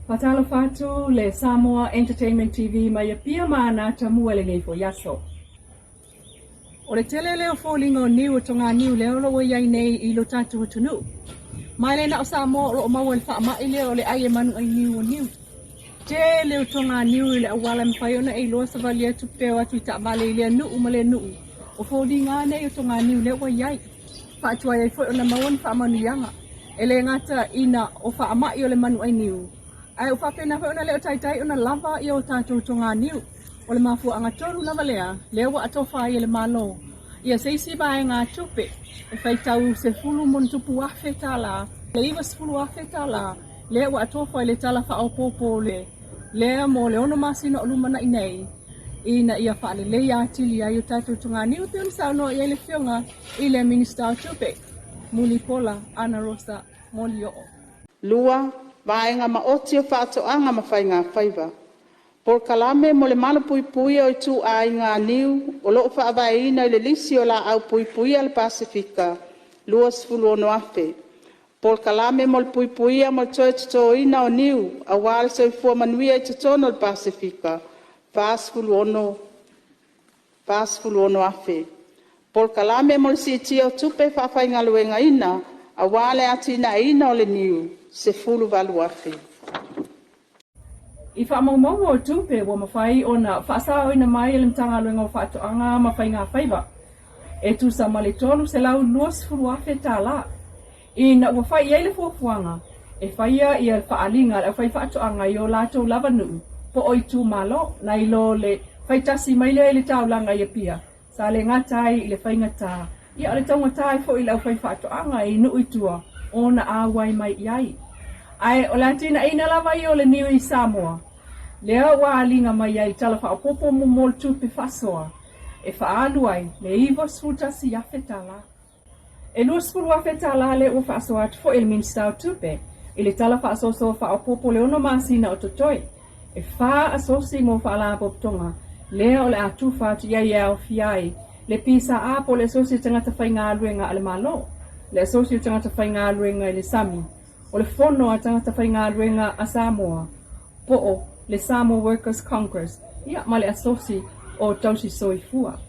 Faatalofa atu le Samoa Entertainment TV mai Apia ma ana atamua i lenei foi aso. O le tele lea o foliga o niu o toganiu lea o lo o ua i ai nei i lo tatou atunuu. Ma e le na o Samoa o lo o maua i le faamai lea o le ai e manu ai niu o niu. Tele o toganiu i le auala e mafai ona e iloa savali atu pe o atu i taavale i lea nuu ma lea nuu. O foliga lava nei o toganiu lea ua i ai. Faatuai ai foi ona maua ni faamanuiaga. E le gata ina o faamai o le manu ai niu, ae ua faapena foi ona le o taitai ona lava ia o tatou toganiu. O le mafuaaga tonu lava lea, lea ua atofa ai e le Malo ia se isi vaegatupe e faitau $10,000+, le $90,000 lea ua atofa i le Tala Faaopoopo o le lea mo le ono masina o lumanai nei, ina ia faaleleia atili ai o tatou toganiu, e pei ona saunoa i ai le Afioga i le Minisita o Tupe, Mulipola Anarosa Molioo. 2. Vaega Maoti o Faatoaga ma Faiga Faiva: Polokalame mo le Malu Puipuia o Ituaiga Niu o lo'o Faavaeina i le Lisi o Laau Puipuia a le Pasefika - $26,000 Polokalame mo le Puipuia ma le Toe Totōina o Niu aua le Soifua Manuia i totonu o le Pasefika - $46,000 Polokalame mo le Siitia o Tupe Faafaigaluegaina aua le Atinaeina o le Niu - $18,000. I faamaumauga o tupe ua mafai ona faasaoina mai e le Matagaluega o Faatoaga ma Faiga Faiva e tusa ma le $320,000 ina ua fai i ai le fuafuaga e faia ia faaaliga a le aufaifaatoaga i o latou lava nuu po o itumalo nai lo le faitasi mai lea i le taulaga i Apia. Sa le gata ai i le faigata, ia o le taugata ai foi i le aufaifaatoaga i nuu i tua ona auai mai i ai. Ae o le atinaeina lava ia o le niu i Samoa, lea ua aliga mai ai i Tala Faaopoopo muamua o le Tupe Faasoa e faaalu ai le $91,000. E $20,000 lea ua faasoa atu foi e le Minisita o Tupe i le Tala Faasoasoa Faaopoopo le ono masina o totoe. E fa asosi mo faalapotopotoga lea o le a tufa atu i ai e aofia ai le PSA po o le Asosi o Tagata Faigaluega a le Malo, le Asosi o Tagata Faigaluega i le Sami, o le Fono a Tagata Faigaluega a Samoa po o le Samoa Workers Congress, ia ma le Asosi o Tausi Soifua.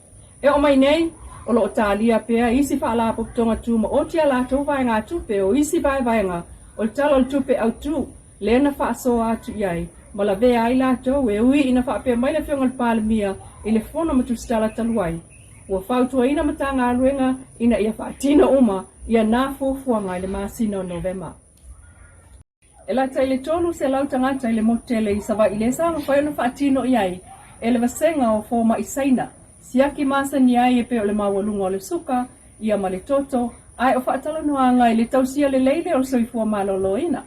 E oo mai nei, o lo o talia pea isi faalapotopotoga tumaoti a latou vaegatupe o isi vaevaega o le Tala o le Tupe Autu lea na faasoa atu i ai ma lavea ai latou e ui ina faapea mai le Afioga i le Palemia i le Fono ma Tusitala talu ai, ua fautuaina Matagaluega ina ia faatino uma ia na fuafuaga i le masina o Novema. E lata i le 300 tagata i le motu tele i Savaii lea sa mafai ona faatino i ai e le vasega o fomai Saina, siaki masani ai e pei o le maualuga o le suka, ia ma le toto, ae o faatalanoaga i le tausia lelei lea o le soifua maloloina.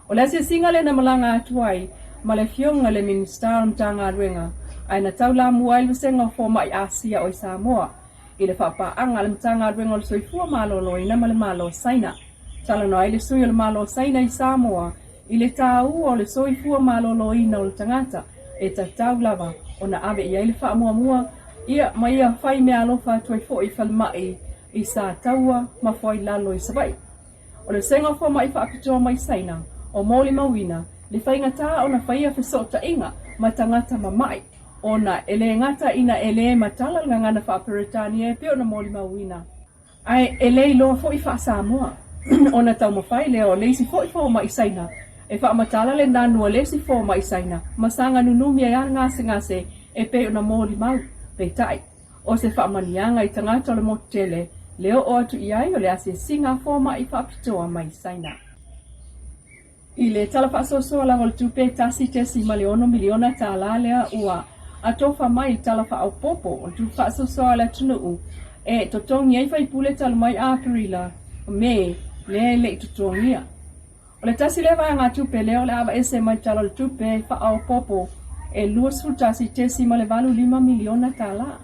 O le asiasiga lea na malaga atu ai ma le Afioga i le Minisita o le Matagaluega ae na taulamua ai le vasega o fomai Asia o i Samoa i le faapaaga a le Matagaluega o le Soifua Maloloina ma le Malo o Saina. Talanoa ai le sui o le Malo o Saina i Samoa i le taua o le soifua maloloina o le tagata e tatau lava ona ave i ai le faamuamua ia ma ia fai meaalofa atu ai foi i falemai i Sataua ma Fuailalo i Savaii. O le vasega o fomai faapitoa mai Saina o molimauina le faigata ona faia fesootaiga ma tagata mamai ona e le gata ina e le matala le gagana faa-Peretania e pei ona molimauina, ae e le iloa foi faa-Samoa ona taumafai lea o le isi foi fomai Saina e faamatala le nanu a le isi fomai Saina ma saga nunumi ai lava le gasegase e pei ona molimau. Peitai, o se faamanuiaga i tagata o le motu tele le oo atu i ai o le asiasiga a fomai faapitoa mai Saina. I le Tala Faasoasoa lava o le Tupe $1.6 miliona tala lea ua atofa mai i le Tala Faaopoopo o le Tupe Faasoasoa a le atunuu e totogi ai faipule talu mai Aperila, Me, lea e le i totogia. O le tasi lea vaegatupe lea o le a aveese mai le Tala o le Tupe Faaopoopo e $21.85 miliona tala.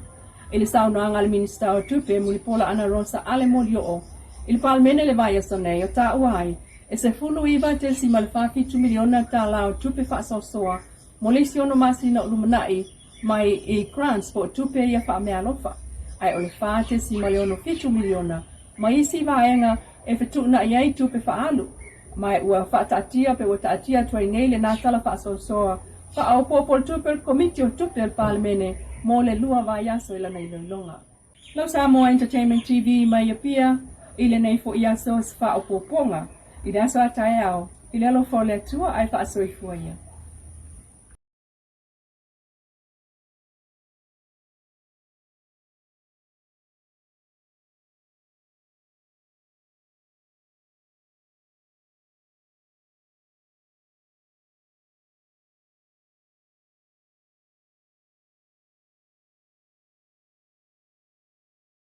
I le saunoaga a le Minisita o Tupe, Mulipola Anarosa Ale Molioo i le Palemene i le vaiaso nei, o taua ai, E $19.47 miliona tala o tupe faasoasoa mo le isi ono masina o lumanai mai i grants po o tupe ia faameaalofa, ae o le $4.67 miliona mai isi vaega e fetuunai ai tupe faaalu. Ma ua faataatia pe ua taatia atu ai nei lenā Tala Faasoasoa Faaopoopo o le Tupe o le Komiti o Tupe a le Palemene mo le 2 vaiaso i lana iloiloga. Lau Samoa Entertainment TV mai Apia i lenei foi aso se faaopoopoga i le aso a taeao i le alofa o le Atua ae faasoifua ia.